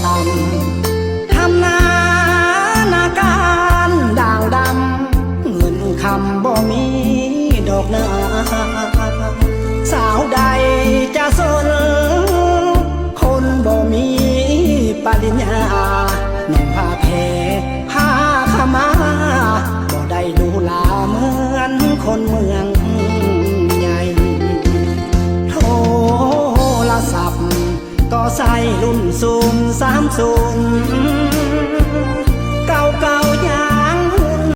ຕ່ຳ ທຳນານາການດ່າງດຳ ເງິນຄຳບໍ່ມີດອກນາ ສາວໃດຈະສົນ ຄົນບໍ່ມີປະລິນຍາ ນຸ່ງຜ້າແພ ຜ້າຂາວມ້າ ບໍ່ໄດ້ຫຼູຫຼາເໝືອນຄົນເມືອງໃຫຍ່ ໂທລະສັບ ກໍໃຊ້ລຸ້ນສູນສາມສູນ